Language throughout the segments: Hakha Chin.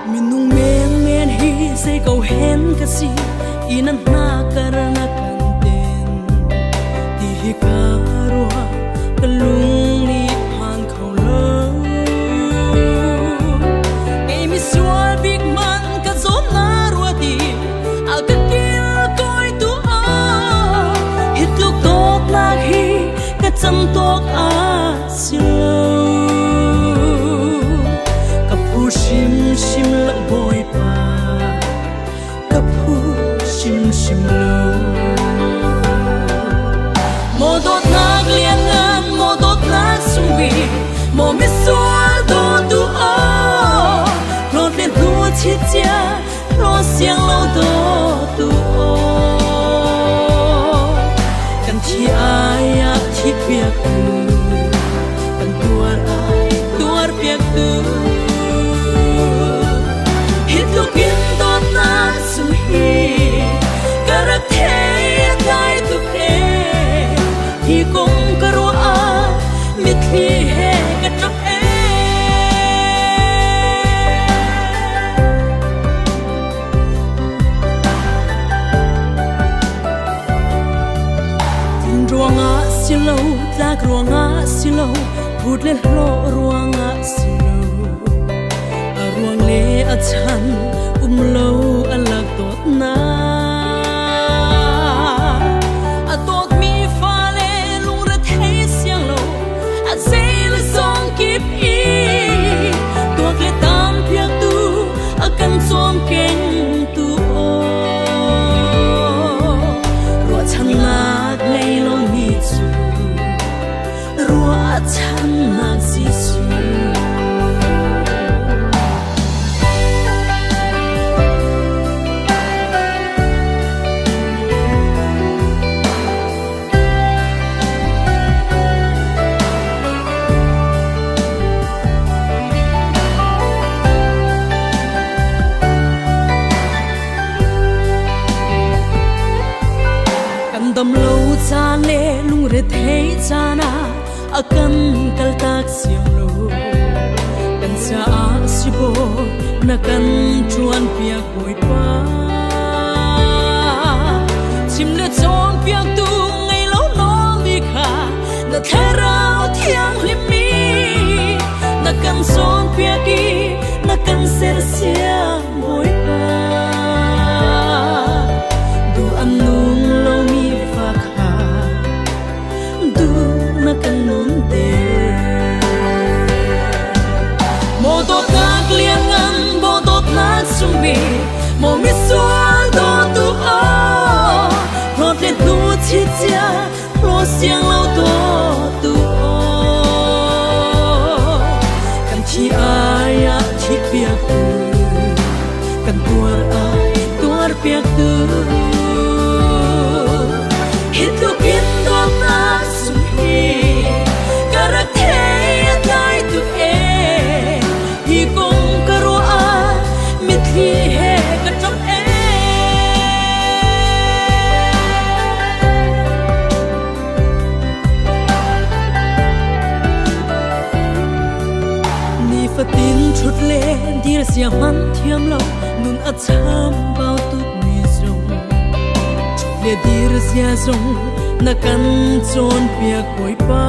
Minung menmen hi zei ko hen ka si i nan hna kar na kan ten ti hi ka ruah ka lung nih phan kho lo. Kei misual bik man ka zawn na ruati a ka kil koi tu a hi tluk dawtnak hi ka cam tawk a si lo. Ka phu hrimhrim lo Bawipa, ka phu hrimhrim lo. Maw dawtnak lianngan, maw dawtnak sungbik, maw misual dawtu aw, hlawt le hnu chicia, hlaw siang lo dawtu aw. Kan thi ai ah thi piak tu, kan tuar ai tuar piak tu. Hi tluk in dawtnak sung hi ka rak thei tlai tuk e. Hi kong ka ruah ah mitthli he ka ṭap e. Tin ruangah si lo, tlak ruangah si lo, phut le hlawh ruangah si lo. A ruang le a chan um lo a lak dawtnak. A dawtmi fale lungrethei siang lo, a zei le zong kip i tuak le tam piaktu a kan cawmkengtu aw. Ruahchannak ngei lomi cu ruahchannak Jesuh. Kan dam lo caan le lungrethei caan ah a kan kaltak siang lo. Kan caah sibawi na kan ṭuan piak Bawipa. Chim le cawnpiaktu ngei lo nawl kha na thlarau thianghlim mi na kan cawnpiak i na kan sersiam Bawipa. Duh an nung lomi fa kha duh na kan nunter. Maw dawtnak lianngan, maw dawtnak sungbi, maw misual dawtu aw, hlawt le hnu chicia, hlaw siang lo dawtu aw. Kan thi ai ah thi piaktu, kan tuar ai tuar piaktu. Hi tluk in dawtnak sung hi ka rak thei a tlai tuk e. Hi kong ka ruah ah mitthli he ka ṭap e. Nifatin ṭhut le dir sia hman thiam lo nun a chambau tuk mi zong ṭhut le dir zia zong na kan cawnpiak Bawipa.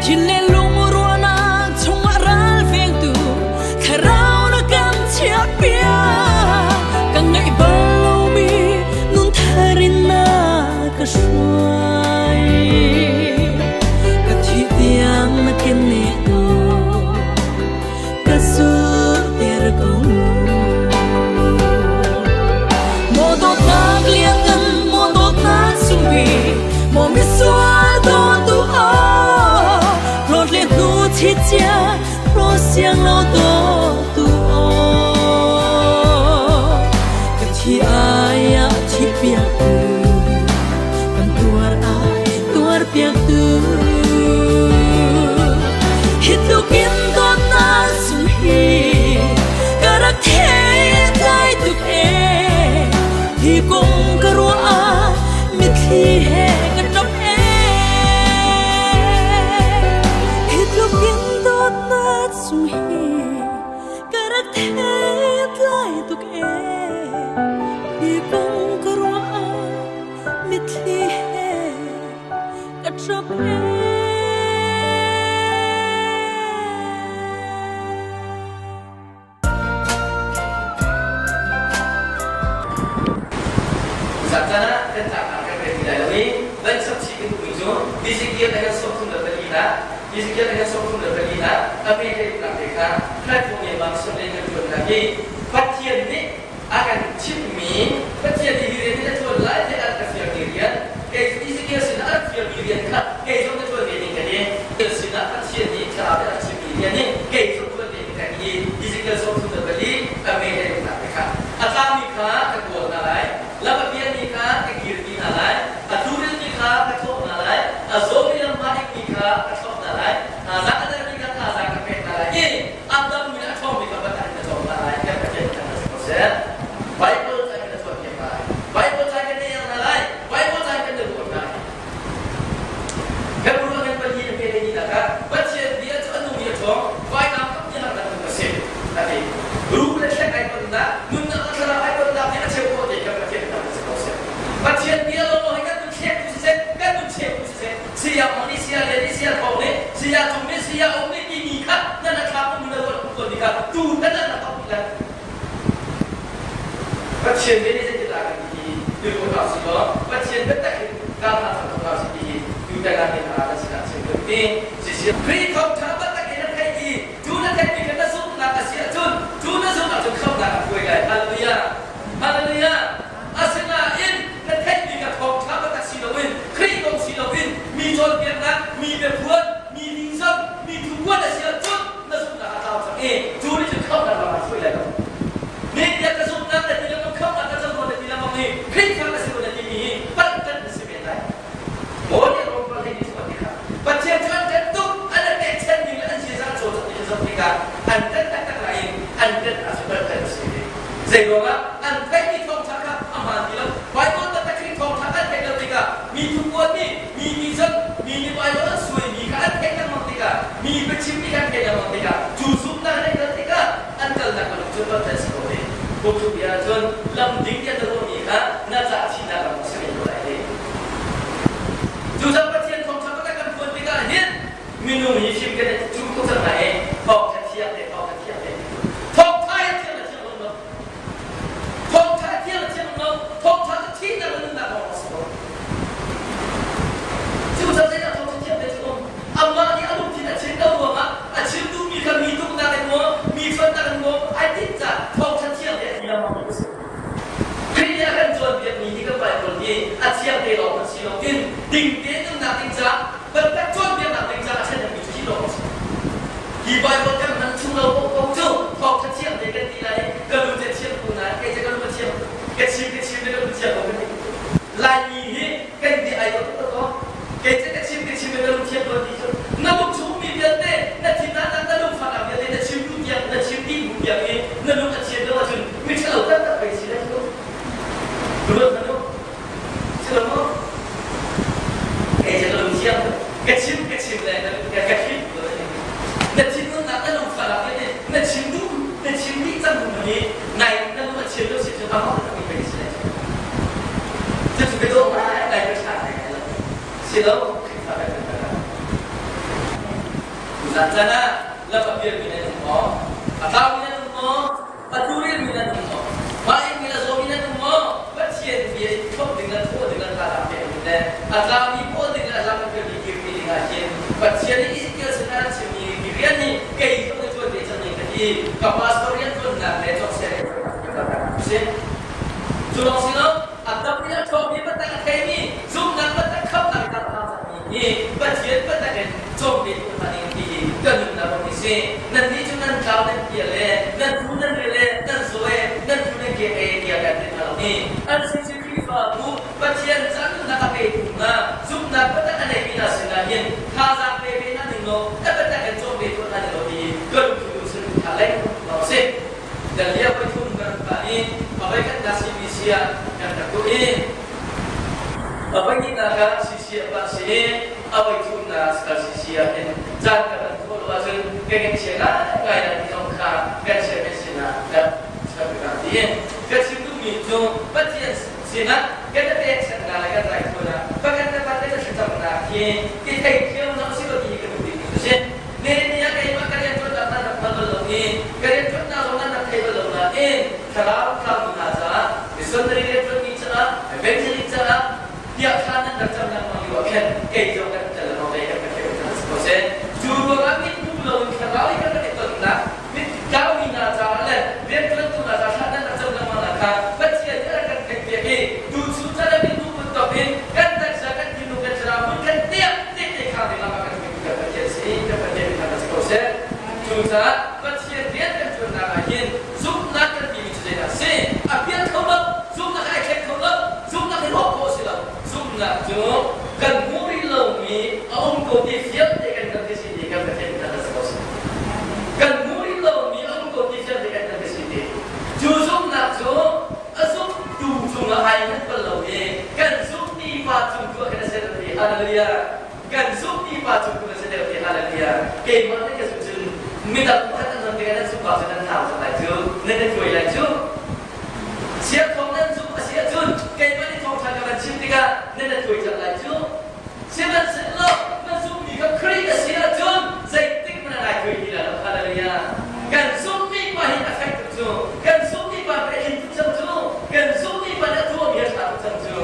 Thin le lung ruahnak chungah ral vengtu thlarau na kan chiahpiak. Ka ngaih bal lomi nun thar in na ka hruai. Ka thih tiang na keneh tu ka zulter ko mu. Maw dawtnak lianngan, maw dawtnak sungbi, maw misual dawtu aw, hlawt le hnu chicia, hlaw siang lo dawtu aw. Kan thi ai ah thi piaktu, kan tuar Mitthli he ka ṭap ee. Caan ah kan tlaknak kan rel ti lai lo i van chapchih kan duhmi cu Ezekiel a kan 34 ah Ezekiel a kan 34 ah a pe hlei te kha platform lengmang survey kan ṭuan hna hi Pathian nih a kan chimhmi Pathian nih hi rian hi na ṭuan lai tiah a ka fialmi rian kei cu Ezekiel sinah a rak fialmi rian kha kei zong na ṭuan ve ding ka ti. Ezekiel sinah Pathian nih thlarau nih a rak chimmi rian hi kei zong ṭuan ve ding ka ti i Ezekiel 34 a me hlei nak te kha a tlami kha ka kawl hna lai, lam a pialmi kha ka kirpi hna lai, a tlurimi kha ka thawh hna lai, a zawmi lam hma ingmi kha ka thlop hna lai, thazaang a dermi kha thazaang ka pek hna lai i a dammi le a ṭhawngmi kha biatak in na cawm hna lai tiah Pathian nih a ko seh. Bible ca in na cawnpiak hna lai. Bible ca in kan i hna lai. Bible ca in kan i ruah hna lai. Kan ruah kan pali na pe ni nak ah Pathian bia cu a nung i a ṭhawng, vainam kap ti harnak nung a si. A ti. Ruh le thleng ai tonnak, nunnak le thlarau ai tonnak hi a cheu khawh te kan Pathian kan si ko seh. Pathian bia lawlaw hi kan nun thlek tu siseh, kan nun cheu tu siseh, saya Mang nih saya Lian nih saya Thawng nih saya Cung nih saya Um nih timi kha nan a thla um na ruat tawn ti kha tu nan na tok ti lai. Pathian nih zeitindah kan ti hi tu ka si law Pathian biatak in ka hna cang ka si ti hi tu te na hin a kan sinah chim kan ti. Khrih thawngṭha biatak in na theih i cu na theih mi kha na zumhnak a si ahcun cu na zumh ahcun khamhnak a phuai lai. Hallelujah. Hallelujah. Asinain na theihmi kha thawngṭha taktak si loin Khrih kong si loin mi cawnpiaknak, mi biaphuan, mi vision, mi thupuan a si ahcun na zumhnak a tlau cang i cu nih cun khamhnak lam ah hruai lai lo. Nitia ka zumhnak na ti lengmang, khamhnak ka co na ti lengmang i Khrihfa ka si lo na timi hi palh kan si men lai. Paul nih Rom pawl hei ti kha Pathian cu an ṭanh tuk, an a pekchanhmi le an ziaza an cawlcangh ti kha zoh tikah an ṭanh taktak nain an ṭanh ahcun palh kan si ve. Zeiruangah an theihmi thawngṭha kha a hmaan ti lo. Baibal taktak Khrih thawngṭha an theih lo tikah mi thupuan nih mi vision, mi nih Baibal an suaimi kha an theih lengmang tikah mi biachimmi kha an theih lengmang tikah cu zumhnak an kal tikah an kalnak lam cu palh kan si ko ve. Phungthluk bia ahcun lam ding tiah na ruahmi kha na cah chinnak lam a si men ko lai ti. Cucaah Pathian thawngṭha taktak kan phuan tikah hin minung hi fim kan i cuh tuk cang lai i thawngṭha thiang te thawngṭha thiang te thawngṭha hi thiang le thiang lo lo thawngṭha thiang le thiang lo thawngṭha cu thihnak le nunnak lawng a si ko. Cucaah zeidah thawngṭha thiang te cu um amah nih a lungthin a chim lo ruangah a chim duhmi kha mi tuknak in maw mi ṭhawnnak in maw ai tinh caah thawngṭha thiang te a ti lengmang mi a si. Khrih nih a kan cawnpiakmi hi kan Baibal hi a thiang te lawng kan si lo tin ding tein nunnak ding caah biatak cawnpiaknak ding caah a ṭhahnemmi cu hi lawng a si. Hi Baibal kan hman chung lo paohpaoh cu thawngṭha thiang te kan ti lai i ka lu cu a thiang ko nain kei cu ka lu a thiang ka chim ka chim le ka lu thiang ko kan ti. Laimi hi kan bia ai dawh tuk ko. Kei cu ka chim ka chim le ka lung thiang ko ti cu na lung chung mi vialte na thinnak na lungfahnak vialte na chim duh tiang na chim dih hnu tiang i na lung a thian lo ahcun mi ṭhalo taktak pei si lai cu. Ruat hmanh u. Si lo maw? Kei cu ka lung thiang ka chim ka chim le ka ka thim na thinlungnak na lungfahnak vialte na chim duh na chim dih cang hnu hmanh i nai na lung a thian lo si cu amah takmi pei si lai cu. Cucu biadawh ngai ngai ka ṭha ngai ngai lo. Si lo, Khrihfa kan kan kan. Tuzan chan ah lam a pialmi nan um maw? A tlaumi nan um maw? A tlurelmi nan um maw? Mah in a zawmi nan um maw? Pathian bia in thawk ding le thawh ding le thazaang pek ding le a tlaumi pawl ding le a lam a pialmi kirpi ding ah hin Pathian nih Ezekiel sin a rak chimmi mi rian hi kei zong na ṭuan ve cang ning ka ti. Ka pastor rian ṭuannak le cawkseh rian ṭuannak ka kaltak si. Cu lawng si lo, a dam i a ṭhawngmi biatak a theimi, zumhnak biatak khamhnak in a cangmi hi Pathian biatak in cawmpiaktu hna ding ti hi ka nunnak ram hi si. Nannih cu nan tlau nan bia le nan thu nan rel le nan zaw e nan thu nan kek e tiah kan ti hna lo hi. An sin si Khrihfabu Pathian ca nunnak a petu hna, zumhnak biatak a neimi hna sinah hin thazaang pe ve hna ning law a biatak in cawm ve tuah hna ning law ti hi ka lungthin sin tha lengmang a si. Dalia voithum kan rak pah i a voikhatnak CBC ah kan rak tuah i a voihnihnak ah CC ah pah si i a voithumnak ah CC ah hin caan kan hman khawh lo ahcun kan ngaihchia ngaingai lai ti zong kha kan chairman sinah kan chap ka ti. Ka chim duhmi cu Pathian sinah kan i pekchanhnak le kan raithawinak. hi i theithiam hna usih law ti hi ka duh bikmi cu si. Nihin ni ah keimah ka rianṭuannak nan rak hngal bal lo i ka rianṭuannak zong nan rak thei bal lo nain thlarau tlaumi hna caah missionary rianṭuanmi caah evangelist caah tiah thla nan rak cam lengmang lio ah khan kei zong kan tel lengmang ve kan ka theih si ko seh. Cu ruangah mit hmu loin thlarau i kan rak i tonnak mit tlaumi hna caah le rianṭuantu hna caah thla nan rak cam lengmang nak kha Pathian nih a rak kan theihpiak i tuchun caan ah mit hmu bantuk in kan taksa kan thinlung kan thlarau hmun kan tiah tehte khang ding lam ah kan hruaitu kan Pathian si kan Pathian min thangṭhat si ko seh. Cucaah Pathian rian kan ṭuannak ah hin zumhnak kan timi cu zeidah a si? A pial kho lo, zumhnak ai thleng kho lo, zumhnak hi rawk khawh a si lo. Zumhnak cu kan hmuh rih lomi a um ko ti fiang te kan hngalh khi si ti kan Pathian min thangṭhat si ko seh. Kan hmuh rih lomi a um ko ti fiang te kan hngalh khi si ti. Cu zumhnak cu a zumtu cungah ai hngat bal lo i kan zumhmi pa cung tu ah khan a si ti hallelujah kan zumhmi pa cung tu a si deuh ti hallelujah keimah nih ka zumh cun midang pakhat an zumh tikah nan zumh pa cu nan thlau cang lai cu nan i tuai lai cu sia thawng nan zumh a si ahcun keimah nih thawngṭha ka van chim tikah nan i tuai cang lai cu Sihmanhsehlaw na zumhmi kha Khrih a si ahcun zeitik hmanh ah nai thuai ti lai lo. Hallelujah. Kan zumhmi pa hi a fek tuk cu. Kan zumhmi pa hi a tling tuk cang cu. Kan zumhmi pa nih a tuahmi a ṭha tuk cang cu.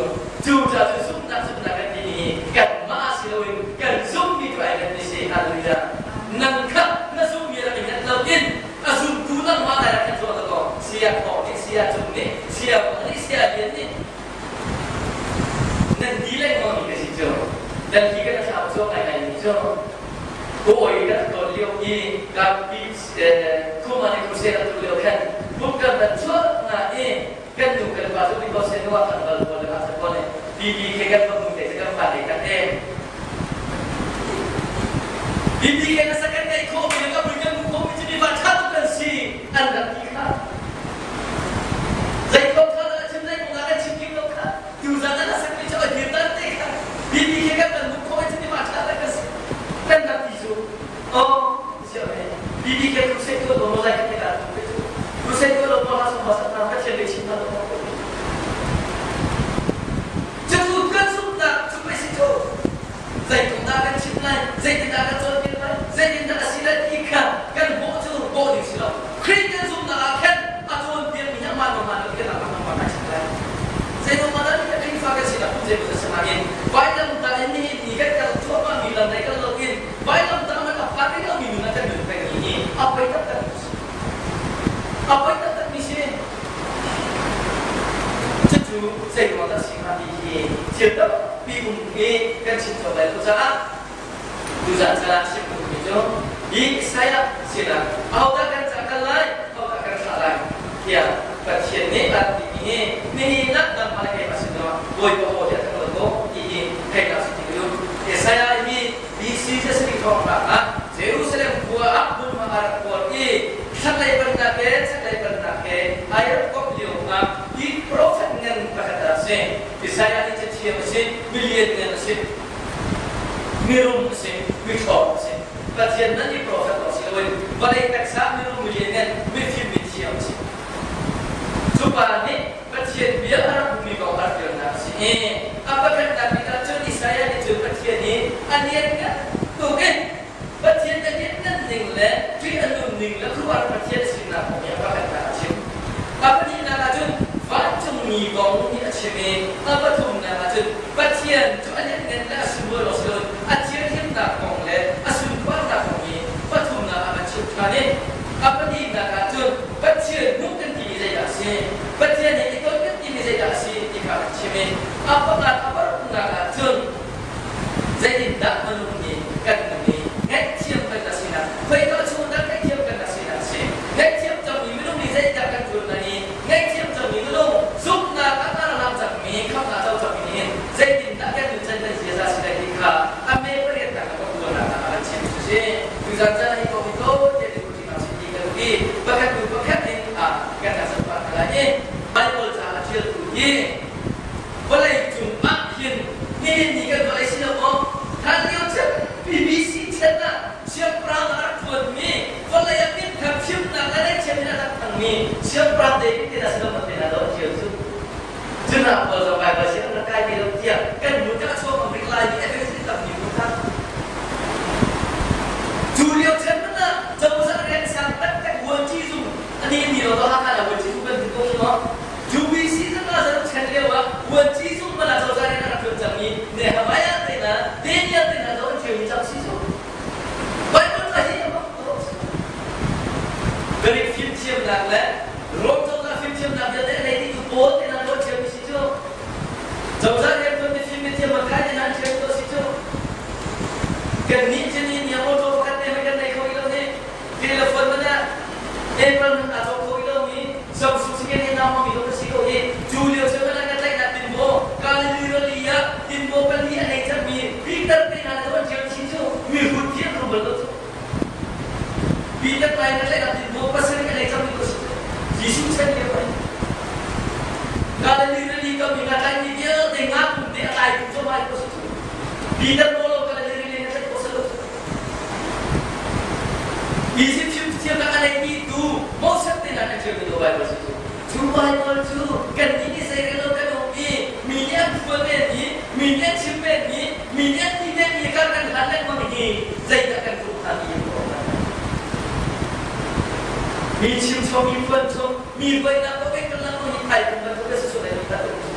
Cu caah cun zumhnak zumhnak kan timi hi kanmah si loin kan zumhmi tu ai kan ti si. Hallelujah. Nang kha na zumhmi rak i hngat loin a zumtu nangmah nai rak khan tuah ko. Sia Thawng nih, Sia Cung nih, Sia Mang nih, Sia Lian nih Nan ti lengmang mi ka si cu. Nan ti kan thlau cuang ngaingai mi cu. Kawi kan ton lio i kan khuma nih crusade a tu lio khan buk kan rat chuak na i kan nu kan pa cu because nu ah kan bal pawl le ah pawl BB ke kan va mu te kan fa te kan e BB ke na sakan nei kho mi ka bui kan mu kho mi chi mi va tha tu kan si an rak ti kha Zei kong kha dah chim zei kong dah kan chim kim lo kha tuzan an sak mi cu a dir dan te kha bibi he kan kan hmuh khawh i cuti ma ṭha tak kan si kan rak ti cu oh siah me bibi ke crusade tu lo mozai kan te ka tu cu crusade tu lo mo ha sum ba sat na ka thian le chin na lo cu kan zumhnak cu pei si cu zeitindah kan chim lai zeitindah kan cawnpiak lai zeitindah a si lai ti kha kan bawh cu bawh ding si lo Khrih kan zumhnak ah khan a cawnpiakmi hi amah nungah lo kan amah nungah kan chim lai zeiruangah dah kan Khrihfa kan sinak kum zeimaw zat sinain vailamtah in nihin ni kan kal cuahmah mi lam lei kal loin vailamtah man a phan rih lomi nun ah kan nun peng mi hi a poi taktak mi si a poi taktak mi si cucu zeiruang dah si hnga ti hi thil tampi um i kan chim cawk lai lo caah tuzan caan ah chim duhmi cu hi Isaiah sinah ahodah kan ca kal lai ahodah kan thlah lai tiah Pathian nih a timi hi nihin ah nangmah le keimah sin zongah Bawipa aw hi a thang lo ko ti hi theihnak si ti ka duh. Isaiah hi BC zasarih thawnghrang ah Jerusalem khua ah hmunhma a rak kuar i thlanglei pannak he chaklei pannak he ai rak komh lio ah hi profet ngan pakhat a si. Isaiah nih cathiam a si, milian ngan a si, mirum a si, miṭhawng a si. Pathian nan i profet lawng si loin vawlei taksa mirum milian ngan, mifim mithiam a si. Cu pa nih Pathian bia a rak hmumi kong a rak ṭialnak a si i a pakhatnak bik ah cun Isaiah nih cun Pathian i a lianngan tuk in Pathian a lianngan ning le ṭih a nun ning le khuaruahhar Pathian a sinak kong hi a pakhatnak a chim. A pahnihnak ah cun vancungmi kong hi a chim i a pathumnak ah cun Pathian cu a lianngan le a sunlawi lawng si loin a thianghlimnak kong le a sunparnak kong hi pathumnak ah a chim ṭhan i a pahnihnak ah cun Pathian hmuh kan timi zeidah a si? Pathian he i ton kan timi zeidah a si ti kha kan chim i a pakhat a paruknak ah cun zeitindah minung nih kan nun i ngaihthiam kan rak sinak khoika chung dah ngaihthiam kan rak sinak a si ngaihthiam cangmi minung nih zeidah kan ṭuan lai i ngaihthiam cangmi minung zumhnak ah a rak cangmi khamhnak co cangmi nih hin zeitindah kan nun can kan ziaza. Kannih cu ni ni auto pakhat te kan nei kho lo hi. Telephone man ah April man aa cawk kho lomi Samsung second hand aa hmangmi lo ka si ko hi. Cu lio cu kan kan tlaihnak tinbaw Galilee rili ah tinbaw pali a nei cangmi Peter te hna le an ṭial chin cu mi hrut hi an rum bal lo cu. Peter tlai na tlaihnak tinbaw pasarih a nei cangmi ko si cu. Jesuh chan lio ai. Galilee rili kam i nga tlaimi vialte nga kum te a tlaitu cu mai ko si cu. Peter nawl lo Galilee rili na tlaih ko si lo cu. Egypt fimthiamnak a neimi tu Moses te hna kan ṭialmi tu Bible si cu. Cu Bible cu kannih nih zeirel lo kan um i mi nih an phuan menmi, mi nih an chim menmi, mi nih an ti menmi kha kan hlan lengmang hi zeidah kan tum hnga ti in ruah Mi chim chung, mi phuan chung, mi voinak ko kan lengmang hi thai kum bantuk a si sual lai ti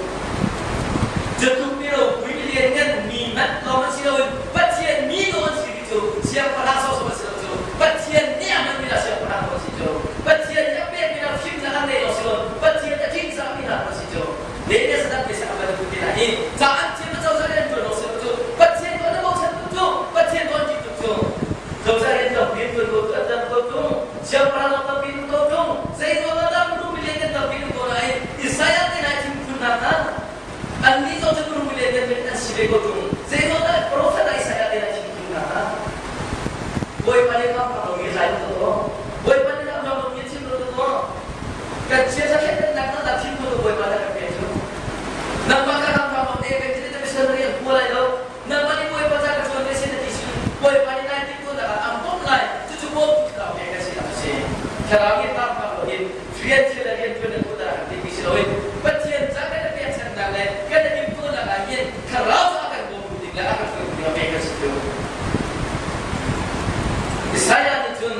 Jatuk mi ropui mi lianngan mi hmanh lawng an si loin Pathian mi lawng an si ti cu siangpahrang sawsawh an si lo cu Pathian nih a hmanmi hna siangpahrang lawng an si cu Pathian nih a pekmi hna fimnak an nei lawng si lo Pathian a ṭihzahmi hna lawng an si cu le sadam te sak a bantuk te hna hi ca an thiam a cozah rian ṭuan lawng si lo cu Pathian tuah na bochan tuk cu Pathian tuah an ṭih tuk cu cozah rian tampi an ṭuan ko an tam ko ṭung siangpahrang lawng tampi an ko ṭung zei ruangah dah minung milian kan tampi an ko nain Isaiah te hna thinphunnak hna annih zong cu minung milian kan an si ve ko ṭung zei ruangah profet Isaiah te hna thinphunnak hna Bawipa nih kam lo mi zai ko Bawipa nih kam lo mi chim ko kan chia sa thlen nak na chim ko Bawipa na kan pe cu nangmah ka kam kam te kan ti te missionary an pu lai lo nangmah nih Bawipa ca ka chuan ve sin na ti sin Bawipa nih nai tik ko na am bom lai cucu bom tu thlarau pe kan si a si thlarau nih kam kam lo hin rian thil le rian tuan na tu ta kan ti mi si loin Pathian ca kan pekchannak le kan i timtuahnak ah hin thlarau cu a kan bawmtu ding le a kan hruaitu ding a pek kan si cu. Isaiah nih cun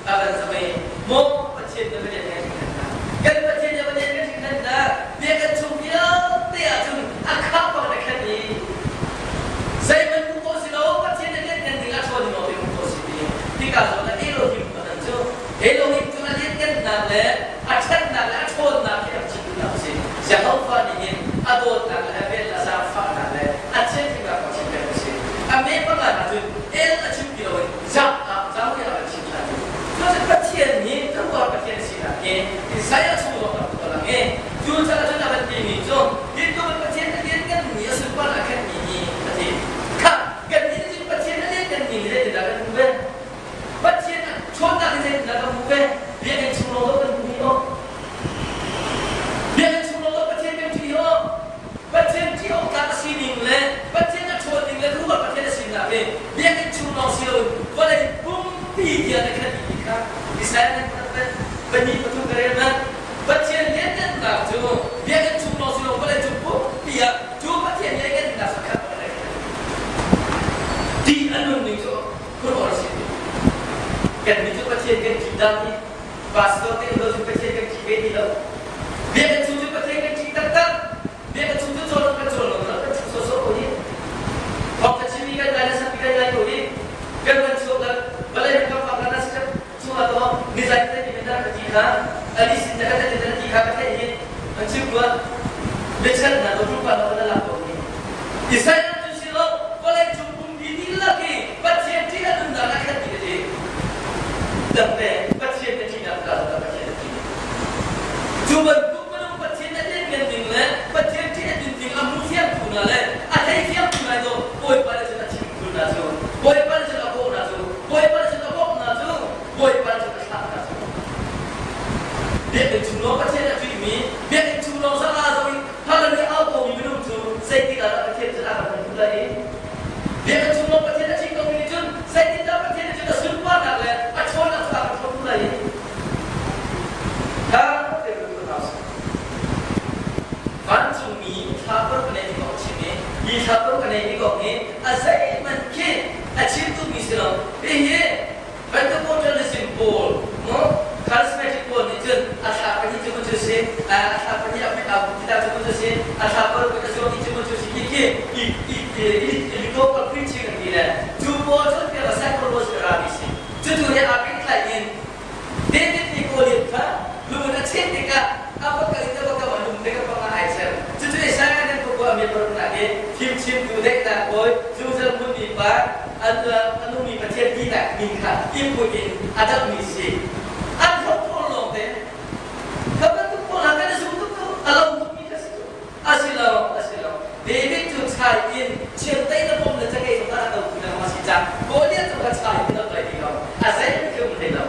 a kan zoh i maw Pathian na Pathian kan hringhan hna kan Pathian na Pathian kan hringhan hna biakinn chung vialte ah cun a khah bak na khan i zeihmanh hmuh khawh si lo Pathian na lianngan ding ah ṭhawn in hmuh khawh si ti hika zawn ah Elohim a cu Elohim cu a lianngannak le a ṭhatnak le a ṭhawnnak hi a chim duhnak a si. Jehovah nih hin a dawtnak le a vel a zaangfahnak le a thianhlimnak a chim peng a si. A me panga hna cun El a chim ti loin Zah ah Zahriah a chim ṭhan. Cucu Pathian nih khuaruahhar Pathian sinak hi Isaiah chung zong a rak lang i cucaah cun a van timi cu hi tluk in Pathian a liannganmi a sunparnak khenmi hi a ti. Khah kannih nih cun Pathian a liannganmi hi zeitindah kan hmuh ve? Pathian ṭhawnnak in zeitindah kan hmuh ve? Biakinn chung lawng kan hmuh hi aw. Biakinn chung lawng Pathian kan ṭih aw. Pathian ṭih awk tlak a si ning le Pathian a ṭhawn ning le ruah Pathian a sinak hi biakinn chung lawng si loin vawlei pumpi tiang a khat dih kha Israel nan pahnih pathum ka rel hmanh Pathian lianngannak cu biakinn chung lawng si lo vawlei cung pumpi ah cu Pathian lianngannak cu khat Ti a nun ning cu khuaruahhar si. Kannih cu Pathian kan ṭih dah ti pastor te lo cu Pathian kan ṭih ve ti lo. Biakinn chung cu Pathian kan ṭih taktak. Biakinn chung cu cawn kan cawn lo kan ṭhu sawsawh ko hi. Thawng ka chimmi kan ngai le sakpi kan ngai ko hi. Kan van chuak le vawlei kan kan fak na si chungah to nizai te mi na ka ti kha ali sin na ka ti na ti kha ka theih hi an chim kuat biachan na to rupa na na lak ko ni Isaiah cu si lo vawlei cung pumpi dihlak hi Pathian ṭih a nunnak a khat ti ti dang te Pathian na ṭihnak ka da Pathian na ṭih cu bantuk minung Pathian na lianngan ding le Pathian ṭih a nun ding a hmu fiang tu na le a thei fiang tu nai do Bawipa le cun a chim khun na cu Bawipa le cun a bawh na cu Bawipa le cun a bawmh na cu Bawipa le cun a thlah na cu Biakinn chung lawng Pathian a ṭihmi Biakinn chung lawng zala zo i Hallelujah au komi minung cu zeitik ah dah Pathian cun a kan hmu lai i Biakinn chung lawng Pathian a ṭih komi nih cun zeitindah Pathian nih cun a sunparnak le a ṭhawnnak cu a kan hrawm lai i Kha Vancungmi thla paruk a nei ti kong a chim i hi thla paruk a neimi kong hi a zeihmanh khi a chim duhmi si lo. Hihi Pentecostalism pawl mu charismatic pawl nih cun a thla pahnih cu cu si, a thla pahnih a a kita cu cu si, a thla paruk a zuang cu cu si khi khi i i i i preaching an ti le cu pawl cu piak a psychology a rami si. Cucu he aa pehtlaih in David nih Goliath kha lung a cheh tikah a va kal i a va kam a lung te ka pang ah ai ser. Cucu Isaiah nih khuakua mi paruknak i fimchimtu daihnak bawi, zungzal hmunmi pa. bang a nungmi Pathian tinak min kha i put in a dammi si. An hlawk lawng te. Kha bantuk pawl hna kan i zum tuk a lo tukmi kha si cu. A si lo, a si lo. David cu chai in chiandeih na bawm na cakei zong a do ti lo a si cang. Goliath cu kha chai in a toi ti lo. A zei khi um hlei lo.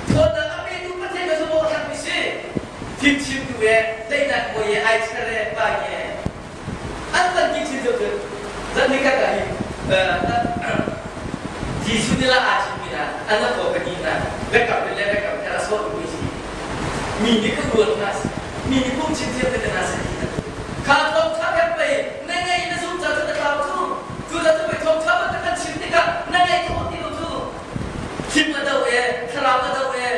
Ṭhawnnak a petu Pathian ka zumh awk a tlakmi si. Fimchimtu he teinak bawi he ai cher he pa he an van ti chin cu zan ni khat ah hi Jesuh nih la aa chimmi hna an la thaw ka ti hna biakam le biakam kha a sawh mi si mi nih ka ruat hna si mi nih phung chim thiam ka hna si kha thawngtha kan pei na ngei na zum ca cu na tlau cu cu ca cu pei thawngtha ban kan chim tikah na ngei kho ti lo cu thim a do e thlarau a do e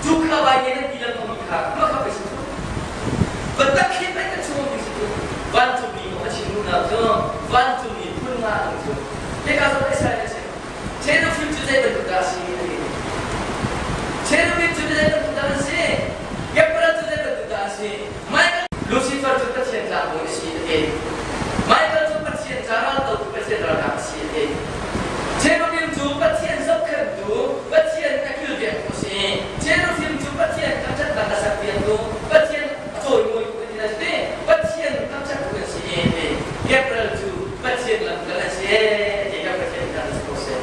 Cu kha vai ne nan ti lengmang mi kha mah kha pei si cu. Biatak hi pei kan chung mi si cu. Vancungmi kong a chim duhnak cu vancungmi phun nga an cu. Hika zawn Isaiah nih a chim. Cherubim cu zei bantuk dah a si a ti. Cherubim cu zei bantuk dah an si? Gabriel cu zei bantuk dah a si? Michael Lucifer cu Pathian tlangbawi a si a ti. Michael cu Pathian ca raldotu Pathian ralkap a si a ti. Cherubim cu Pathian zohkhenhtu, Pathian a kilvengtu a si. Cherubim cu Pathian thangṭhatnak a serpiaktu, Pathian a cawimawitu an ti ti. Pathian thangṭhattu an si a ti. Gabriel cu Pathian lamkal a si ti kan Pathian kan si ko seh.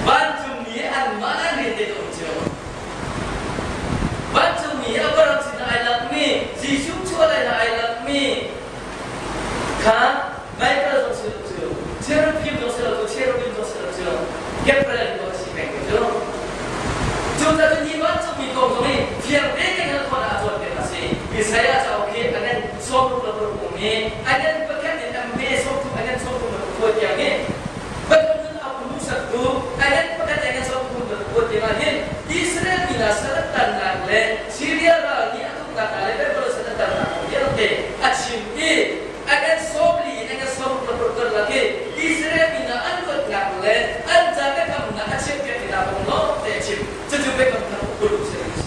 Vancungmi anmah an rian te um cio. Vancungmi Abraham sinah ai lakmi, Jesuh chuah lai ah ai lakmi kha Michael zong si lo cu, cherubim zong si lo cu, cherubim zong si lo cu, Gabriel zong a si peng ko cu. Cucaah cun hi vancungmi kong zong hi fiang tein kan hngalh khawhnak a cawnpiak a si. Isaiah cauk hi a ngan 60 le paruk um i a ngan pakhat in a hme 30 a ngan 30 le paruk tiang hi Pathian a hmuhsaktu a ngan pakhat a ngan 30 le paruk tiang ah hin Israel mi hna sal an tannak le Syria ral nih a tuknak hna le Babylon sal an tannak kong vialte a chim i a ngan 40 in a ngan 60 le paruk karlak i Israel mi hna an luatnak le an ca biakamnak a chimpiakmi hna kong lawngte a chim. Cucu biakam thar ukulu si a si.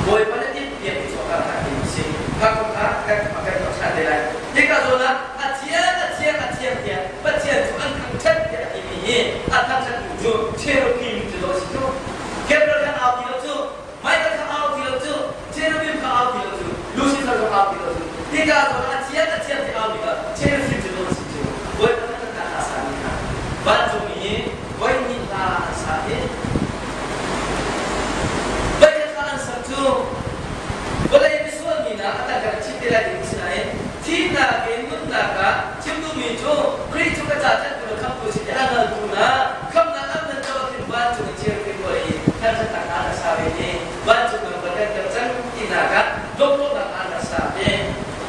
Bawipa na timhpiakmi chawhra hna hi a si. Kha kong kha kan kan tuah ṭhan te lai. Hika zawn ah a thiang, a thiang, a thiang tiah Pathian cu an thangṭhat tiah a timi hi a thangṭhattu cu cherubim cu dawh a si cu. Gabriel kha au ti lo cu, Michael kha au ti lo cu, cherubim kha au ti lo cu, Lucifer kha au ti lo cu. Hika zawn ah a thiang, a thiang tiah aumi kha cherubim cu dawh a si cu. Bawipa thangṭhatnak hla sami hna vancungmi hi voi hnih hla an sa i voikhat hla an sak cu vawlei misual mi hna a tang kan chim te lai ding sinain thihnak in nunnak ah chim duhmi cu Khrih cu ka ca tlanhtu le khamhtu si ti a hngaltu hna khamhnak an nan co ah khin vancung in cherubim rual i thangṭhatnak hla an sa ve i vancung lam kan kan cang tinak ah lawmhnak hla an sa ve.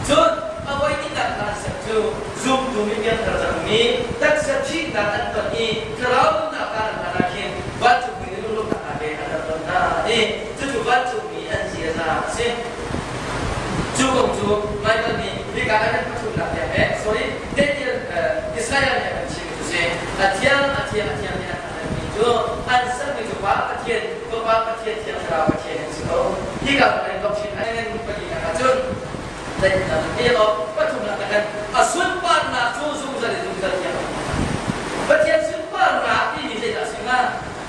Cun a voi hnihnak hla an sak cu zumtu mi piangthar cangmi taksa thihnak an ton i thlarau nunnak ah an hlan ah khin vancungmi nih lunglawmhnak hna he an rak ton hna i cucu vancungmi an ziaza a si. Cu kong cu Michael nih hika a kan pathumnak tiang he sorry Daniel Isaiah nih a kan chimmi cu si. A thiang a thiang a thiang nih an thangmi cu an sermi cu Pa Pathian Fapa Pathian Thiang Thlarau Pathian an si ko. Hika kan doctrine an ngan palinak ahcun pathumnak na kan a sunparnak cu zungzal in zungzal tiang Pathian sunparnak timi zeidah a si hnga?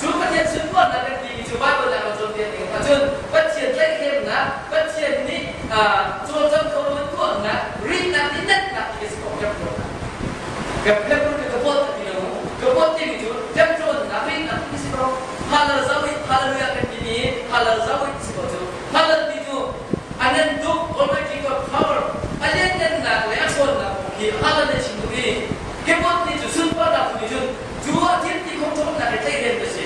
Cu Pathian sunparnak kan timi cu Bible ah kan cawnpiak ning ahcun Pathian tlaihhremnak, Pathian nih cawlcang kho lo in tuahnak, rinnak nih natnak ti si ko ṭemṭawnnak. Ka ka bawt ti lo. Ka bawt timi cu ṭemṭawnnak, rinnak ti si ko. Halal zawit, hallelujah kan timi halal zawit si ko cu. Halal ti cu a ngan tuk Almighty God power a lianngannak le a ṭhawnnak kong khi halal na chim duh i kebot nih cu sunparnak tu nih cun cu a thil ti khong ṭhawnnak he tlaihhrem ka si.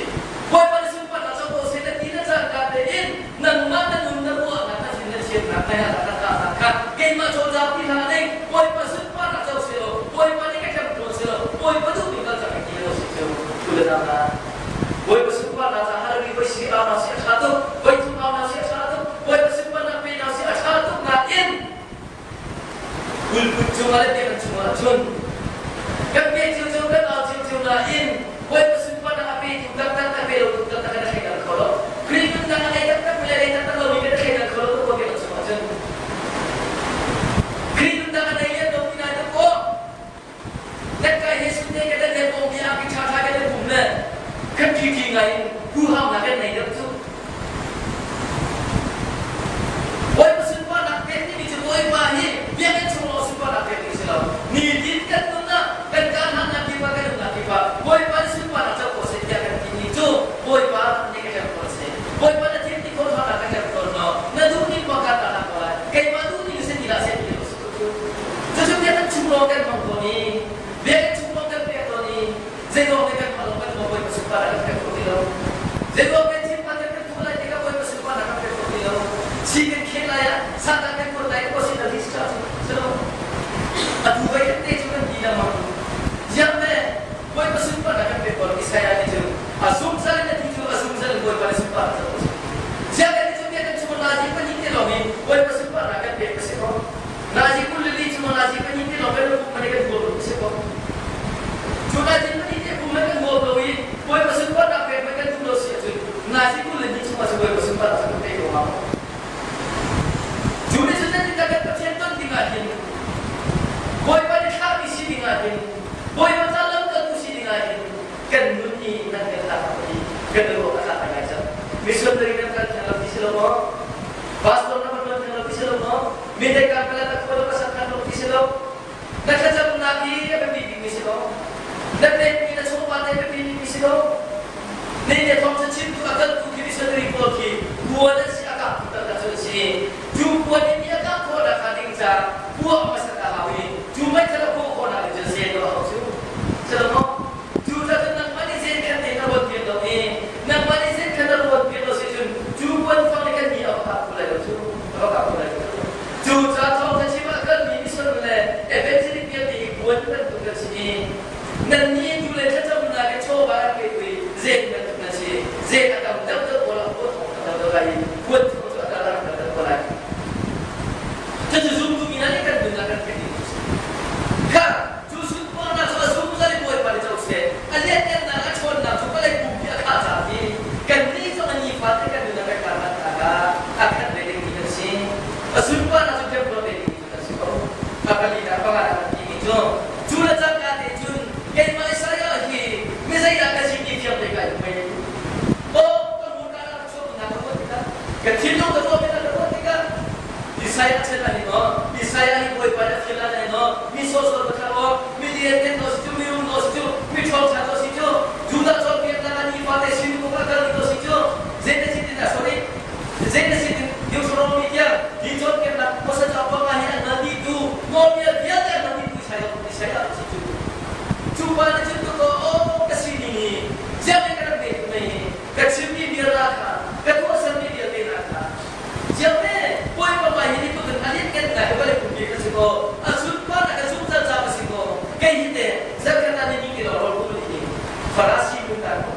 Bawipa na sunparnak co ko seh na ti na cangka tein nangmah na nun na ruahnak na thin na thiannak na herhnak na ṭahnak kha keimah cawlcang ti hlah ning Bawipa sunparnak co seh law Bawipa nih ka ṭem tawn seh law Bawipa duhmi kal cang ti lo si cu tu le dang ah Bawipa sunparnak ca hallelujah voi si au na si a ṭha tuk voi thum au na si a ṭha tuk Bawipa sunparnak pe na si a ṭha tuk nain kulput cungah le biakinn chungah cun kan pe cio kan au cio nain Bawipa sunparnak a petu taktak a pe lotu taktak kan thleidan kho lo. Khrih nunnak a ngei taktak le ngei taktak lomi kan thleidan kho lo tuk biakinn chungah cun Khrih nunnak a nei lian lomi hna cu. lawng kan hmang tawn i biakinn chung lawng kan pek tawn i zeilawng nih kan hmang lo kan Bawipa sunparnak kan pek kho ti lo. Zeilawng kan thinphan kan kan tuah lai tikah Bawipa sunparnak kan pek kho ti lo. Si kan khel lai ah Satan kan kuat lai ko sin a si si lo. Atu voi khat te cu kan ti lengmang. Ziang le Bawipa sunparnak kan pek ko Isaiah nih cun a zungzal in a ti cu a zungzal in Bawipa nih sunparnak cu a si. Ziang le cu biakinn chung nazi pahnih te lawng in Bawipa sunparnak kan pek a si ko. Nazi 22 chung nazi pahnih te lawng kan pum man kan huam lo a si ko. Cu nazi pahnih te pum man kan huam lo i Bawipa sunparnak pek man kan duh lo si ahcun nazi 22 chung ah cun Bawipa sunparnak cu kan pe ko hnga. Cu nih cun nan kan Pathian ton ding ah hin Bawipa nih thlahmi si ding ah hin Bawipa ca lamkaltu si ding ah hin kan nun hi nan kan tlak i kan ruah a tlak ngai cang. Missionary nan kal theng lo ti si lo maw? Pastor na van theng lo ti si lo maw? Mi dei kan kala tak ko ka sakhan lo ti si lo? Na thlacamnak hi a biapi bikmi si lo. Na pekmi na chawva te biapi bikmi si lo. Ne ne thawng cu chimtu a kaltu khi missionary pawl khi kuan an si a kah tu taktak cu an si. Cu kuan in mi a kah khawh nak ding ca puah hmasat a hau i cu meithal a puah khawh nak ding cu zen a hau cu. Silo Cu ca cun nangmah nih zen khan te na ruat piak lo i nangmah nih zen khan na ruat piak lo si cun cu kuan fang nih kan mi a va kah kho lai lo cu a va kah kho lai lo cu. Cu ca thawng ca chim ah kalmi mission le evangelic vialte hi kuan bantuk kan si i nannih tu le thlacamnak le chawva an pe tu i zen bantuk nan si. Zen a tam deuhdeuh pawl ah kuan thawng tam deuhdeuh lai i kuan thawng cu a tar deuhdeuh ko lai. Cucu zumtu mi hna nih kan nunnak kan theih ding cu si. Kha cu sunparnak cu a zungzal in Bawipa nih co seh. A lianhngannak a ṭhawnnak cu vawlei pumpi a khah caah hi kannih zong a nifate kan nunnak kan karhlannak ah a khat ve dingmi kan si. A sunparnak cu ṭemtuar ve dingmi cu kan si ko. A palinak panganak kan timi cu cu le cangka te cun keimah Isaiah hi mi zeidah ka si ti fiang te kai hmai. Aw ka hmurka ah ka chuaknak ka ruat tikah ka thinlung ka ruah ka ruat tikah Isaiah chan ah hin maw Isaiah hi Bawipa nih a fial ah hin maw mi sawhsawh ka thlah maw mi lianngan ko si cu mi rum ko si cu mi ṭhawngṭha ko si cu Judah cawnpiaknak ah nifate sin uk a kalmi ko si cu zei na si tin ah sorry zei na si tin Deuteronomy tiang hi cawnpiaknak Moses a panga hi an hal dihtu nawlbia vialte an hal dihtu Isaiah Isaiah si cu cu pa nih cun ka aw ka sining hi ziang in ka rak ve mei hi ka chimmi bia la kha ka tuahsermi vialte hna kha Ziang ne Bawipa hmai hi ni in a lianngan ngai ka vawlei pumpi ka si ko a sunparnak ka zungzal ca ka si ko kei hi te zarkhat ah ni ti lo rawl pum ni Farasi mun ta ko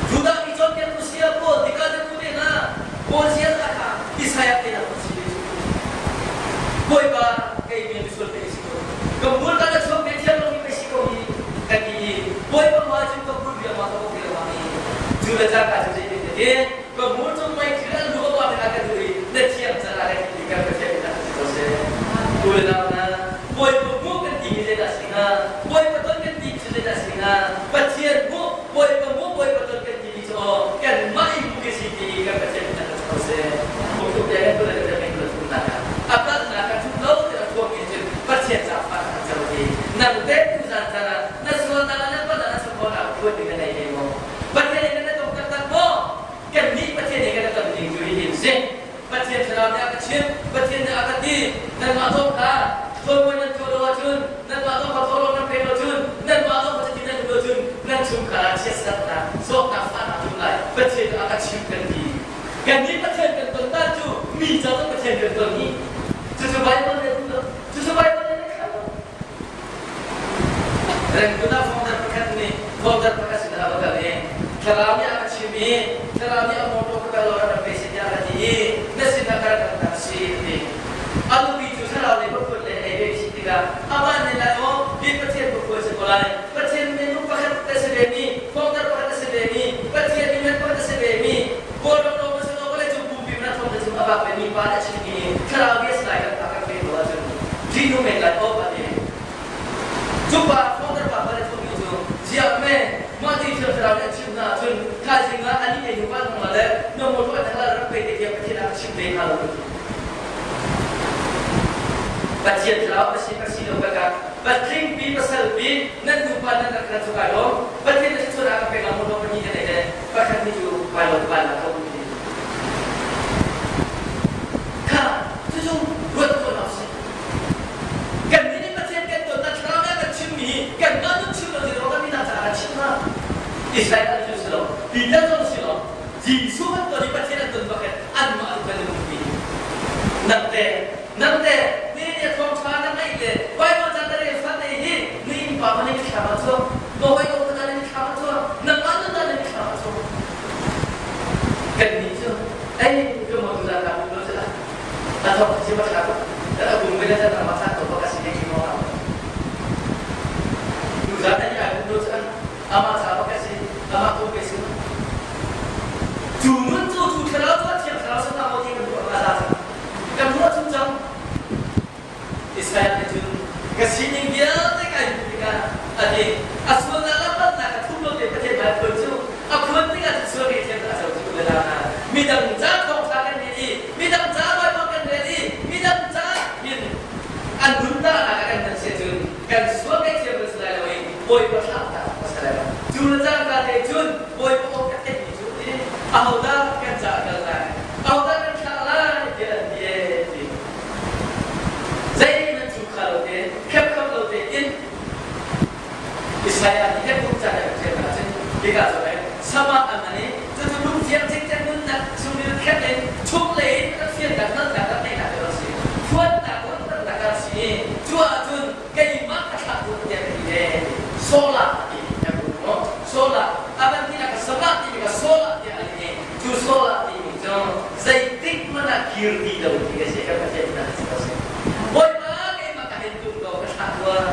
Judah mi cawnpiaktu sia Paul Nikodemu te hna Paul zia ta kha Isaiah te hna si Bawipa kei mi misual te si ko ka mur ka na chuak te thiam lo mi si ko hi ka ti i Bawipa hmai cun ka mur bia ma ka bok lo ma cu le cangka cu zei tin te ka mur cung mei thil an lu ma ka ka duh i na thiam can ah kan ti kan Pathian in si ko seh u le nau hna Bawipa mu kan ti hi zeidah si hnga Bawipa ton kan ti cu zeidah si hnga Pathian mu Bawipa mu Bawipa ton kan ti mi cu aw kanmah in mu ka si ti kan Pathian in si ko seh Mu te kan tu le kan kan tu na a kalnak ka thup lo ti a thuam mi cun Pathian ca fa ka cang ti nang te tu zan zan ah na sualnak na palhnak na chambaunak phuan ding na nei ve maw Pathian nih na tong taktak maw kannih Pathian nih kan ton ding cu hihin si Pathian thlarau nih a ka chimh Pathian nih a ka ti nanmah zong kha thawimuan nan tuah lo ahcun nanmah zong kha thawhlawm nan pek lo cun nanmah zong kha cutin nan um lo cun nan chungkhar ah chiatsernak zawtnak fahnak tlung lai Pathian nih a ka chimh kan ti kannih Pathian kan ton dan cu mi ca zong Pathian kan ton hi cucu Bible nih a duh lo cucu Bible nih a khal lo Rangoon ah founder pakhat nih founder pakhat sinah a va kal i thlarau nih a ka chim i thlarau nih a mawṭaw ka kal lo rak pe seh tiah a ka ti i na sinah ka rak rak si a ti. A nupi cu thlarau nih pakhat le ei ve si tikah amah nih lai aw hi Pathian pakhat si ko lai Pathian minung pakhat a si ve mi founder pakhat a si ve mi Pathian minung pakhat a si ve mi Kawlram lawng a si lo vawlei cung pumpi na thawng na cung a vak ve mi pa na chim mi thlarau bia si lai kan pa kan pe lo ahcun ṭih men lai awk a ti. Cu pa founder pa pa le thawmi cu ziah me mah ti thiam thlarau nih a chim hna ahcun thaizing ah ani ei hnu pa hnu le na motor an halal rak pe te tiah Pathian ah ka chim ve hnga lo. Pathian thlarau ka si ka si lo ka ka patling pi pasal pi nan nupa nan rak khan cu kai lawm Pathian na chun ah ka pek la motor pahnih ka nei le pakhat ni cu kai lo kai la tho ti kha cucu ruat khawh si. Israel cu si lo, Peter zong si lo, Jesuh an ton i Pathian an ton bak in anmah an kan i Nangte, nangte, ni nih thawngṭha na ngaih le Baibal ca na rel fate hi na innpa ma na mithlam ah chuak, na hawikom ma na mithlam ah chuak, nangmah nun na mithlam ah chuak. Kannih cu, ei, ka mo tu zan ka lo cala. A thawk si ma thla ko. A bung ve le zan ma thla ko ka si ding mo. Tu zan ai ai lo cala. Amah ca bak a si, amah ko ke si. Cu nun cu cu thlarau cu a thiang thlarau sata maw ti kan ruah a za cang. Kan ruah chung cang. Israel nih cun ka sining vialte kai hmuh tikah a ti. A sualnak le palhnak a thup lo te Pathian hmai phuan cu a phuan tikah cun sual ngaihthiam a co cu le la. Midang ca thawngṭha kan rel i midang ca Baibal kan rel i midang ca hin an nun tahnak ah kan hman si ahcun kan sual ngaihthiam kan si lai lo i Bawipa thlahnak a si lai lo. Cu le cangka te cun Bawipa aw ka theihmi cu ti ahodah kan ca a kal lai, ahodah kan thlah lai tiah an ti ee ti. Zeihmanh cu kha lo te, khepkhap lo tein Isaiah nih kan ca kan ṭial ahcun hika zawn ah sama an man i cucu lungthiang cikcek nunnak chungril khet in chunglei in rak fiannak hngalhnak rak ngeihnak a si. Phuannak ruahnak a si i cu ahcun keimah ka thlah tu tiah ka ti ve. Sola ti kan hmu maw? Sola a van tinak sama ti ka sola tiah a leh i cu sola timi cu zeitik hmanh ah kir ti lo ti ka si kan Pathian hna si ko si. Bawipa keimah ka hen tum ko ka thlah tuah.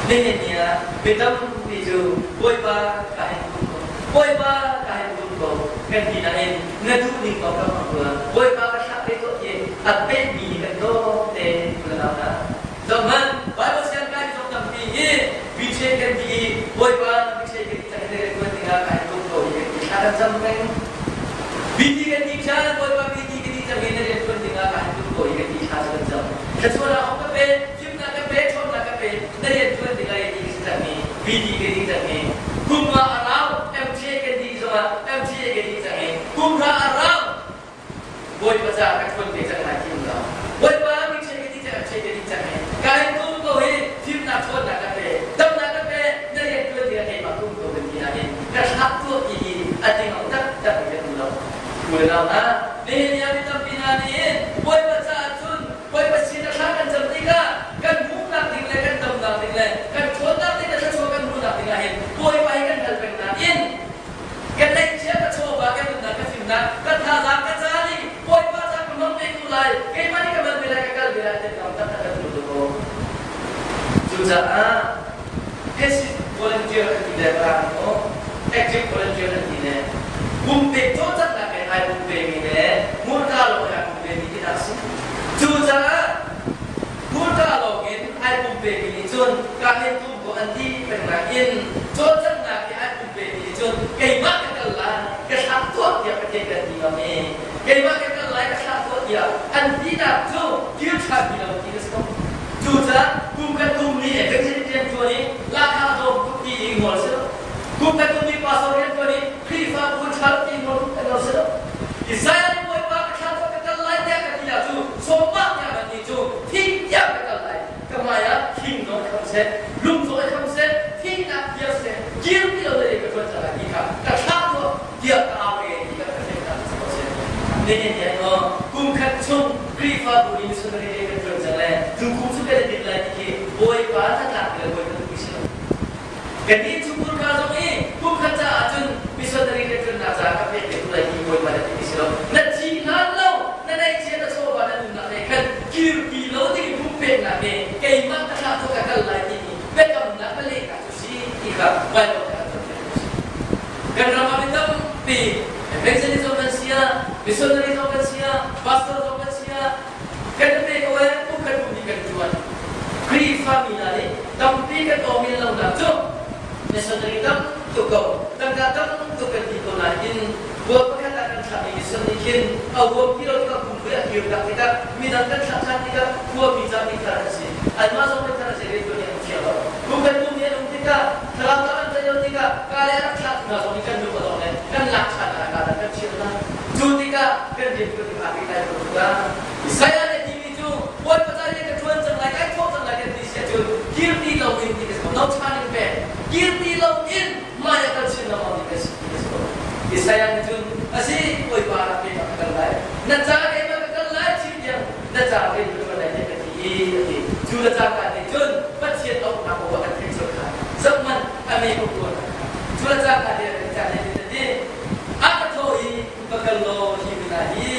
Nihin ni ah mi tampi cu Bawipa ka hen tum ko Bawipa ka hen tum ko kan ti nain na duh ning ko ka hmang tuah Bawipa ka thlah ve tuah ti a pehmi kan dawt te na na Zohhmanh Bible siang kai zong tampi hi biche kan ti i Bawipa biche kan ti cang hi tuan dingah ka hen tum ko hi kan ti thla kan cam peng Biti kan ti chan Bawipa biti kan ti cang hi na rian tuan dingah ka hen tum ko hi kan ti thla kan cam Thluachuah hong ka pe fimnak ka pe ṭhawnnak ka pe na rian tuan dingah i ti ka si cangmi biti ka ti cangmi kum nga a rau MTA kan ti zongah MTA ka ti cang i kum nga a rau Bawipa ca ka ṭhuan ve cang lai ti um lo Bawipa mi ṭhe ka ti cang ṭhe ka ti cang i ka in tum ko hi fimnak ṭhawnnak ka pe damnak ka pe na rian tuan dingah keimah tum ko kan ti nain ka thlak tuah ti hi a ding tak tak in kan um lo u le nau hna nihin ni ah mi tampi hna nih Bawipa caah cun Bawipa sin a thla kan cam tikah kan hmuhnak ding le kan damnak ding le kan ṭhawnnak ding le thluachuah kan hmuhnak ding ah hin Bawipa hi kan hal peng nain kan neihcia ka chawva kan nunnak ka fimnak ka thazaang ka ca nih Bawipa ca ka hmang ve ko lai keimah nih ka man ve lai ka kal ve lai ti tam tak kan hmu ko. Cucaah passive volunteer an ti le parang maw active volunteer an ti le pumpek cawlcanghnak he ai pumpemi le hmurka lawng he ai pumpemi ti hna si. Cucaah hmurka lawng in ai pumpemi nih cun ka he tum ko an ti peng nain cawlcanghnak he ai pumpemi nih cun keimah ka kal lai ka thlah tuah tiah Pathian kan ti ngam i keimah ka kal lai ka thlah tuah tiah an tinak cu kir ṭhan ti lo ti ka si ko. Cucaah kum khat kum nih evangelist rian ṭuan i lahkhah dawm tuk ti i ngol si lo. Kum khat kum nih pastor rian ṭuan i Khrihfabu ṭha lo ti ngol kan ngol si lo. Isaiah nih Bawipa ka thla ka kal lai tiah ka ti ah cu sawmah tiah kan ti cu thing tiah ka kal lai. Ka hmai ah thing zong kham seh, lung zong kham seh, thingnak tiah seh, kir ti lo le ka ṭuan cang lai ti kha ka thlah tuah tiah ka au e ti kan ka theih hna cu a si. Nihin ni ah kum khat chung Khrihfabu nih missionary rian kan ṭuan cang le tu kum cu kan i tinh lai ti khi Bawipa hnatlak le Bawipa duhmi si lo. Kannih chungkhur ka zong i kum khat caah cun missionary rian ṭuannak caah ka pek te lai ti Bawipa na timi si lo. Na thi hlan lo, na neihchia na chawva na nunnak he khan kirpi lo ding pumpeknak nih keimah ka thlah cu ka kal lai timi biakamnak ka lehnak cu si ti kha Baibal kan cawnpiak tu si. Kan ram ah mi tampi evangelist zong kan si ah, missionary zong kan si ah, pastor zong kan si ah, kan pe ko eh kum kan kum kan tuan. Khrihfa mi hna nih tampi kan awngin lonak cu missionary tam tuk ko, tangka tam tuk kan ti ko nain Khua pakhat ah kan thlahmi mission nih khin a huam ti lo tikah kumvui a kir tak tikah midang kan thlah ṭhan tikah khuami ca mithar an si. Anmah zong mithar an si rianṭuan hi an thiang lo. Kum kan kum nih an um tikah thlarau tak an tlaih lo tikah ka le a rak thlahtu hna zong nih kan lung a dong le kan lak ṭhan ah ka kan chirh hna. Cu tikah kan rianṭuan tikah aa pehtlai ko tikah Isaiah nih a timi cu Bawipa ca rian ka ṭuan cang lai, kai thawh cang lai kan ti si ahcun kir ti loin ti ka si ko. No turning back. Kir ti loin. hi a ti. Cu le cangka nih cun Pathian auhnak aw a kan theih colh kha. Zohhmanh, a mi uk tuah kha. Cu le cangka nih a kan caan nih a ti. A ka thawh i va kal law hi mi hna hi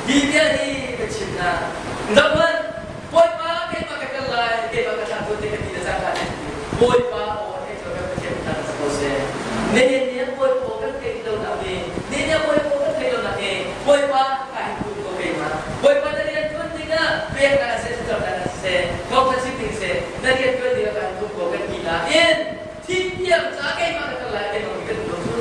hi bia hi ka chim hna. Zohhmanh, Bawipa keimah ka kal lai, keimah ka thlah tuan te ka ti le cangka nih Bawipa aw a theih colh kan Pathian thang si ko seh. Nihin ni ah Bawipa aw kan theih lo nak hi, nihin ni ah Bawipa aw kan theih lo nak hi Bawipa ka hin kum ko keimah. Bawipa na rian tuan dingah peknak an seh, thlacamnak an siseh, thawngtha chim ding seh, na rian tuan dingah ka hin kum ko kan ti nain thi tiang ca keimah ka kal lai keimah mi kan lo cu.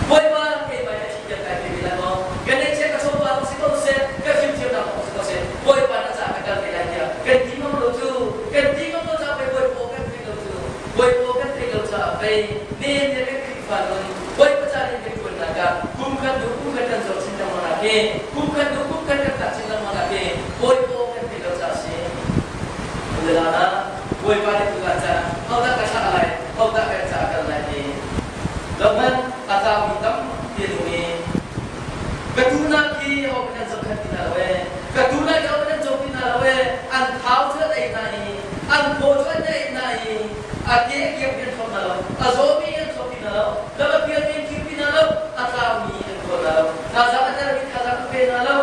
Bawipa keimah hi a thi tiang kai pe ve lai maw? Ka neihchiah ka chawva zong si ko seh, ka fimthiamnak zong si ko seh, Bawipa na ca ka kal ve lai tiah kan ti ngam lo cu, kan ti ngam lo caah pei Bawipa kan theih lo cu. Bawipa kan theih lo caah pei nihin ni kan Khrihfa nun Bawipa ca in kan ṭuannak ah kum khat hnu kum khat kan zor chin lengmang nak hi kum khat hnu kum khat kan tlak chin lengmang nak hi Bawipa kan theih lo caah a si. Ulala Bawipa nih tuzan caan hodah ka thlah lai, hodah kan ca kal lai ti. Zohhmanh a tlaumi tampi an um i ka tunak hi ho kan zohkhenh ti hna lo ee, ka tunak hi ho kan cawm ti hna lo ee, an thau cu an ei hna i an phaw cu an ei hna i a ke a kiangpi an thlop hna lo, a zawmi an thlop ti hna lo, lam a pialmi an kirpi hna lo, a tlaumi an kawl hna lo, thazaang a dermi thazaang an pe hna lo,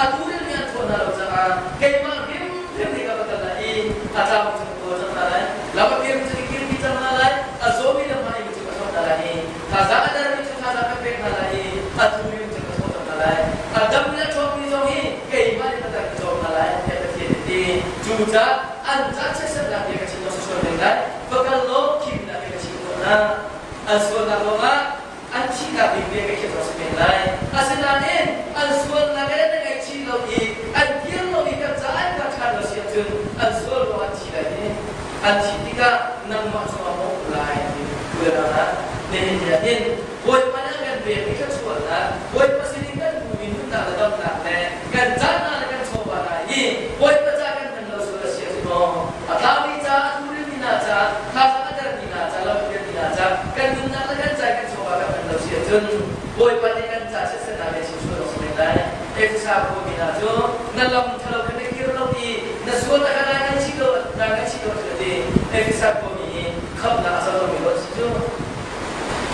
a turilmi an thaw hna lo caah keimah hrimhrim nih ka va kal lai i a tlaumi cu ka kawl cang hna lai, lam a pialmi cu ka kirpi cang hna lai, a zawmi le hmaimi cu ka thlop hna lai i thazaang a dermi cu thazaang ka pek hna lai i a turimi cu ka thlop cang hna lai. A dammi a ṭhawngmi zong hi keimah nih ka ka cawm hna lai tiah Pathian nih a ti. Cucaah an ca chiatsernak bia ka chim lo sual men lai, va kal law thimnak bia ka chim khawh hna. An sualnak ruangah an thihnak ding bia ka khiah zong si men lai. Asinain an sualnak le na ngaihchih lo i an kir lo i kan ca an kal ṭhan lo si ahcun an sual ruangah an thi lai i an thih tikah nangmah cungah mawh lai ti tu le nihin ni ah hin Bawipa nih a kan pekmi thluachuahnak, Bawipa sinin kan hmuhmi nunnak le damnak le kan caannak le kan chawva hna hi Bawipa ca kan hman lo sual a si ahcun maw a tlaumi ca, a thurilmi hna ca, thazaang a dermi hna ca, lam a pialmi hna ca, kan nunnak le kan ca kan chawva kan hman lo si ahcun Bawipa nih kan ca chiatsernak le chim sual awk si men lai. Efesa khuami hna cu na lam ṭhalo kha na kir lo i na sualnak kha nai ngaihchih lo, nai ngaihchih lo cu a ti. Efesa khuami hi khamhnak a co lomi ruah a si cu.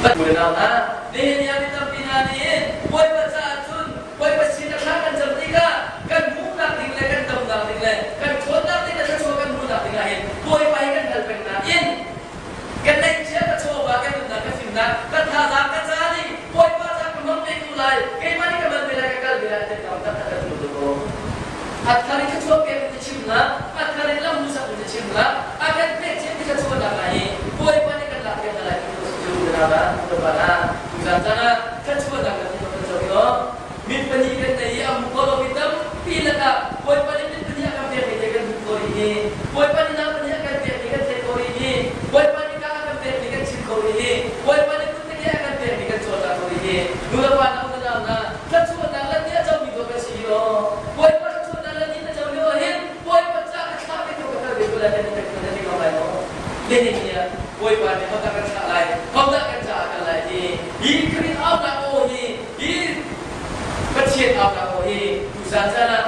U le nau hna, nihin ni ah mi tampi hna nih Bawipa caah cun Bawipa sin a thla kan cam tikah kan hmuhnak ding le kan damnak ding le kan ṭhawnnak ding le thluachuah kan hmuhnak ding ah hin Bawipa hi kan hal peng nain kan neihcia ka chawva kan nunnak ka fimnak ka thazaang ka ca nih Bawipa ca ka hmang ve ko lai keimah nih ka man ve lai ka kal ve lai ti tam tak kan hmu ko. A thar in thluachuah pek in chimnak, a thar in lam hmuhsak in chimnak, a kan pek cia ti thluachuahnak hna hi Bawipa nih kan lak piak hna lai ti tu cu na na na na tuzan caan ah thluachuahnak kan hmu kan zoh i mit pahnih kan nei i a hmu kho lomi tampi lakah Bawipa nih mit pahnih a kan pekmi te kan hmuh ko rih hi Bawipa nih na pahnih a kan pekmi kan theih ko rih hi Bawipa nih ka a kan pekmi kan chim ko rih hi Bawipa nih kut ke a kan pekmi kan cawlcang ko rih hi nu le pa na unau na thluachuahnak le ni a comi ko kan si hi aw Bawipa thluachuahnak le ni na co lio hin Bawipa ca ka thlah ve ko ka kal ve ko lai kan i kan i ko lai maw nihin ni ah Bawipa nih hodah kan thlah lai hodah kan caah kal lai ti hi Khrih aunak aw hi hi Pathian aunak aw hi tuzan caan ah.